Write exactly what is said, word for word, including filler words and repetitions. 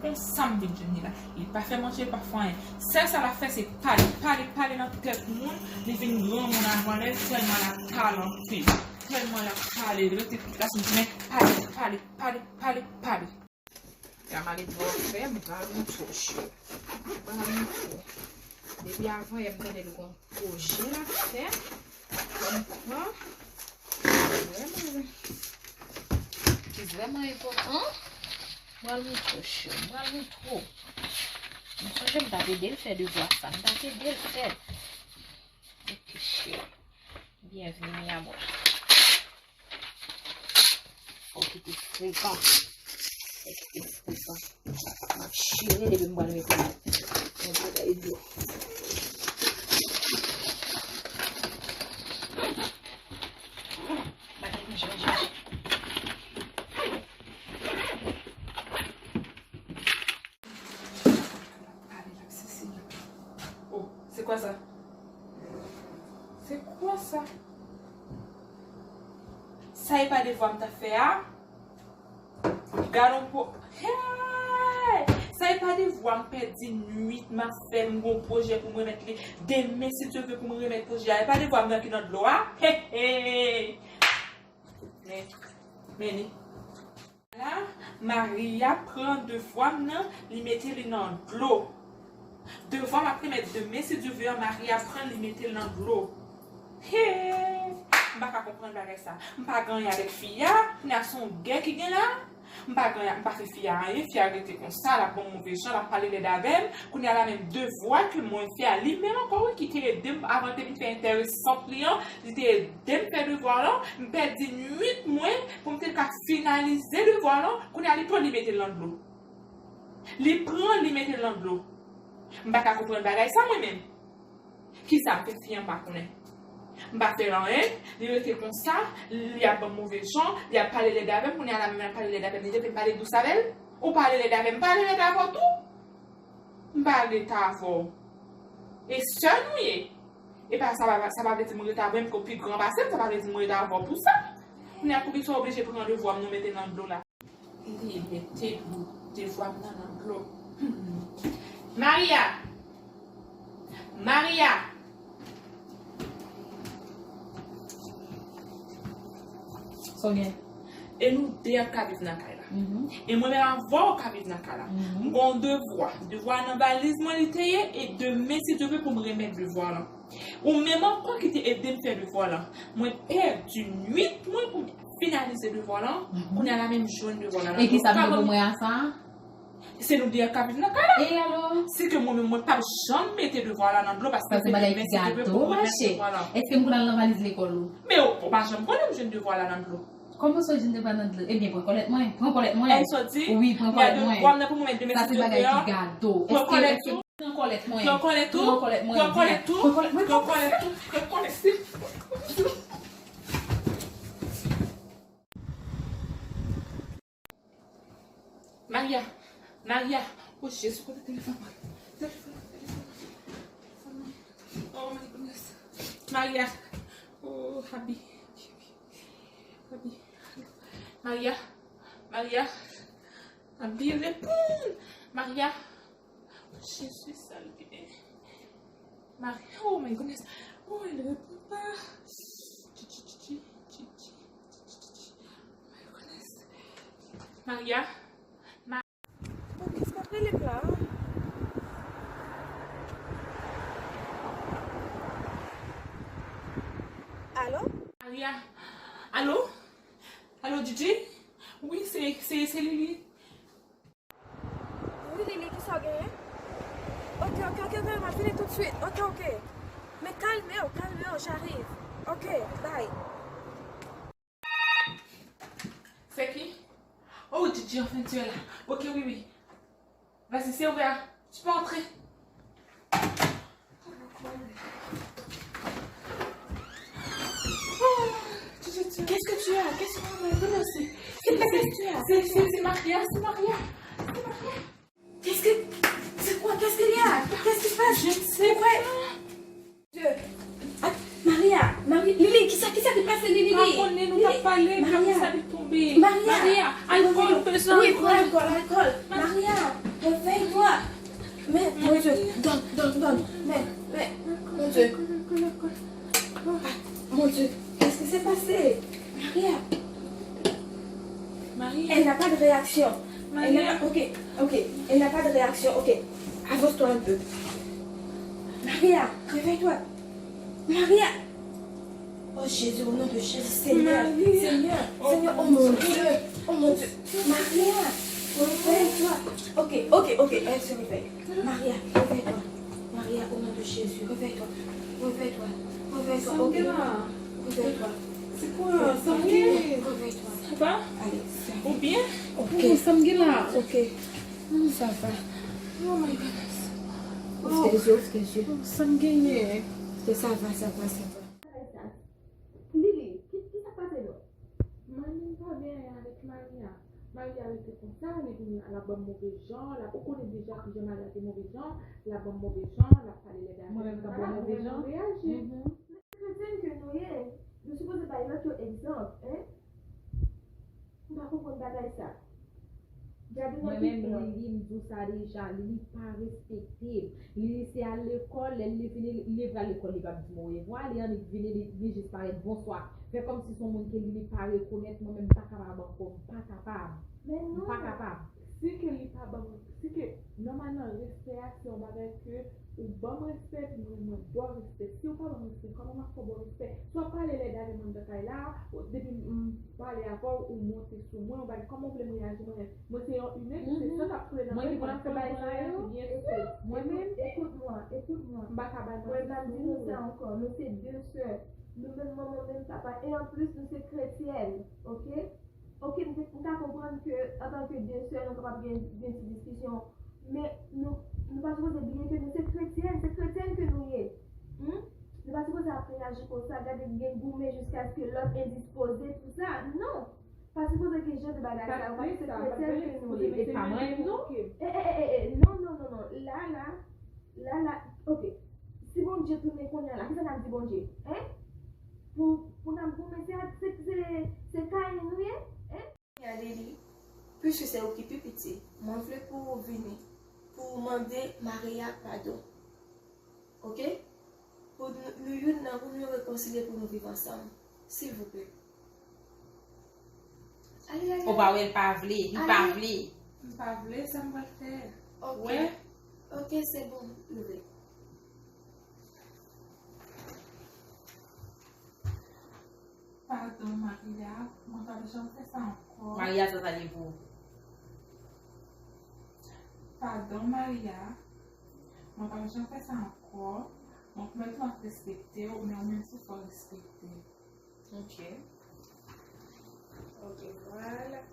Konsa m vin jwenn li la. Li pa fè manje, li pa fè anyen. Sèl sa l ap fè, se pale, pale, pale nan tèt moun. Li vin granmoun avan lè, tèlman l ap pale anpil. Tèlman l ap pale. Li rete tout lasèn jounen, pale, pale, pale, pale, pale. Gade mari m ap fè, m pral montre w, cheri. M pral montre w. Depi avan yè m tande l gon pwojè l ap fè. Konprann? Vrèman, ki vrèman enpòtan. M pral montre w, cheri. M pral montre w. M sonje m t ap ede l fè devwa sa. M t ap ede l fè l. Ok, cheri. Bienvenue, mi amor. Fò w kite frekan. Fò w kite frekan. M ap chire depi m pral mete yon bagay dlo. Bagay manje, manje, manje. Oh, c'est quoi ça? C'est quoi ça? Sa e pa devwa m t ap fè a? Gad on po. Hey! Sa e pa devwa m pèdi nwit m ap fè, m gon pwojè pou m remèt li. Demen, si Dye vle, pou m remèt pwojè a. E pa devwa m nan ki nan dlo a? Hey, hey! Men, men li. La, Maria pran devwa m nan, li mete li nan dlo. Devwa m ap remèt demen, si Dye vle, an, Maria pran l, li mete l nan dlo. He! M pa ka konprann bagay sa. M pa gen anyen avèk fi a, kounye a se yon gè ki gen la. M pa gen anyen, m pa fè fi a anyen, fi a rete konsa, l ap ban m move jan, l ap pale lèd avè m. Kounye a la menm devwa ke mwen fè a, li menm ankò wi ki te ede m avan te vin fè enteresant li an, li te ede m fè devwa lan, m pèdi nwit mwen pou m te ka finalize devwa lan, kounye a li pran li mete l nan dlo. Li pran li mete l nan dlo. M pa ka konprann bagay sa mwen menm. Kisa m fè fi an m pa konnen. M pa fè l anyen, li rete konsa, li ap ban m move jan, li ap pale lèd avè m, kounye a la menm l ap pale lèd avè m, li te vle m pale dous avè l. Ou pale lèd avè m, pale lèd avè w tou. M pa rete avè w. E sè nou ye. E pa sa pa, sa pa vle di m rete avè w, m ko pi gran pase m, sa pa vle di m rete avè w pou sa. Kounye a poukisa w oblije pran devwa m nou mete nan dlo la? Li mete devwa m nan nan dlo. Hmm. Maria! Maria! Sa w gen? E nou de k ka viv nan kay la. Mhm. E mwen menm avè w ka viv nan kay la. Mhm. M gen yon devwa. Devwa a nan valiz mwen li te ye, e demen, si Dye vle, pou m remèt devwa lan. Ou menm ankò ki te ede m fè devwa lan. Mwen pèdi nwit mwen pou m finalize devwa lan. Mhm. Kounye a la menm jwenn devwa lan. E kisa m te pou mwen a sa? Se nou de k ka viv nan kay la. E alò? Si ke mwen menm, mwen p ap janm mete devwa la nan dlo, paske se demen, si Dye vle, pou mwen remèt devwa la. Èske m konn al nan valiz lekòl ou? Men ou, ou pa janm konnen m jwenn devwa la nan dlo. Kòman sa w jwenn devwa nan dlo? Ebyen, pran kòlèt mwen. Pran kòlèt mwen. Èske w di? Wi, pran kòlèt mwen. Devwa m nan pou mwen demen, si Dye vle. Sa se bagay ki gado. Pran kòlèt ou? Pran kòlèt mwen. Pran kòlèt ou? Pran kòlèt mwen. Pran kòlèt ou? Pran kòlèt mwen. Pran kòlèt ou? Pran kòlèt ou? Maria, Maria, oh Jezi, kote telefòn mwen? Telefòn mwen, telefòn mwen, telefòn mwen. Oh my goodness. Maria, oh Abi, Abi, Maria, Maria, Abi, reponn. Maria, oh Jezi, sa l gen. Maria, oh my goodness. Oh, li reponn pa. Maria. Bon, kisa k ap rele m la? Alo? Maria. Alo? Alo, Didi? Wi, se, se, se Lili. Wi, Lili, kisa w genyen? Ok, ok, ok, ok, m ap vini toutswit. Ok, ok. Men kalme w, kalme w, j'arrive. Ok, bye. C'est qui? Oh, Didi, enfin tu es là. Ok, oui, oui. Vas-y, c'est ouvert. Tu peux entrer. Oh, Didi, tu es... Qu'est-ce que tu as? Qu'est-ce que tu as? C'est, c'est, c'est, c'est Maria, c'est Maria. C'est Maria. Qu'est-ce que, c'est quoi? Qu'est-ce qu'il y a? Qu'est-ce qui se passe? Je ne sais pas. Dieu. Ah, Maria, Maria, Lili, kisa, kisa ki pase, Lili? Pa konnen, nou t ap pale, Maria, kòman sa li tonbe? Maria, Maria, alkòl, pezan, wi, pran alkòl, alkòl. Maria. Mon Dieu, donne, donne, donne. Mais, mais, mon Dieu. Ah, mon Dieu, qu'est-ce qui s'est passé? Maria. Maria. Elle n'a pas de réaction. Elle n'a pas, ok, ok. Elle n'a pas de réaction. Ok. Avance-toi un peu. Maria, réveille-toi. Maria. Oh Jésus, au nom de Jésus, Seigneur, Maria. Seigneur, oh Seigneur, oh mon Dieu, oh mon Dieu. Maria, réveille-toi. Ok, ok, ok, elle se réveille. Maria, réveille-toi. Maria, au nom de Jésus, réveille-toi. Réveille-toi. Réveille-toi. Ok. Réveille-toi. C'est quoi? Réveille-toi. Réveille-toi. Ça va? Allez, ça va. Ou bien? Ok. Ou sanble la. Ok. Ça va. Oh my goodness. Ouvre tes yeux, ouvre tes yeux. Ça va, ça va, ça va. Lili, ki, ki sa k pase non? Mwen menm pa gen anyen avèk Maria. Maria rete konsa, li vini la, l ap ban m move jan, l ap, ou konnen deja kijan Maria te move jan, l ap ban m move jan, l ap pale lèd avè m. Mwen menm k ap ban w move jan? Reyaji. Mhm. Kretyen ke nou ye, nou sipoze bay lòt yo egzanp, en? M pa konprann bagay sa. Gade nan Bib lan. Mwen menm, Lili, m di w sa deja, Lili pa respekte m. Lili se al lekòl, lè Lili vini, li leve al lekòl, li p ap di m orevwa, li annik vini, li, li jis parèt bonswa. Fè kòmsi se yon moun ke Lili pa rekonèt, mwen menm m pa kapab ankò, m pa kapab. Men non. M pa kapab. Si ke li pa ban m, si ke, nòmalman, respè a se yon bagay ke ou ban m respè, epi mwen, mwen ba w respè. Si w pa ban m respè, kòman m ap fè w ba w respè? Si w ap pale lèd avè m anndan kay la, depi m pale avè w, ou monte sou mwen, ou bay, kòman w vle m reyaji mwen menm? Mwen se yon imen, se san k ap koule nan venn mwen, fò m reyaji, byen si. Mwen menm, écoute-moi, écoute-moi. M pa ka bay manti sou ou. Mwen pa di nou sa ankò, nou se de sè. Nou menm manman, menm papa. E anplis, nou se kretyèn, oke? Oke, m te, m ka konprann ke antanke de sè, nou kapab gen, gen ti diskisyon. Men nou, nou pa sipoze bliye ke nou se kretyèn, se kretyèn ke nou ye. Hmm? Nou pa sipoze ap reyaji konsa, gade gen goumen jiskaske lòt endispoze, tou sa. Non! Pa sipoze gen jan de bagay sa yo, paske se kretyèn ke nou ye. E pa mwen, non. E, e, e, e, e, non, non, non, non. La, la, la, la, oke. Si Bondye tounen kounye a la, kisa n ap di Bondye? Hein? Pou, pou n ap goumen, se, se, se, se Kayen nou ye? Hein? Gade li, piske se ou ki pi piti, mwen vle pou ou vini, pou ou mande Maria padon. Oke? Pou nou, nou youn nan, pou nou rekonsilye, pou nou viv ansanm. Silvouplè. Ale, ale, ale. Ou pa wè l pa vle, li pa vle. M pa vle, sa m pral fè? Oke. Wè? Oke, se bon, leve. Padon, Maria, mwen p ap janm fè sa ankò. Maria, sa, sa li pou ou? Padon, Maria, mwen p ap janm fè sa ankò. Mwen pwomèt ou m ap respekte w, men ou menm tou fò w respekte m. Ok. Ok, vwala.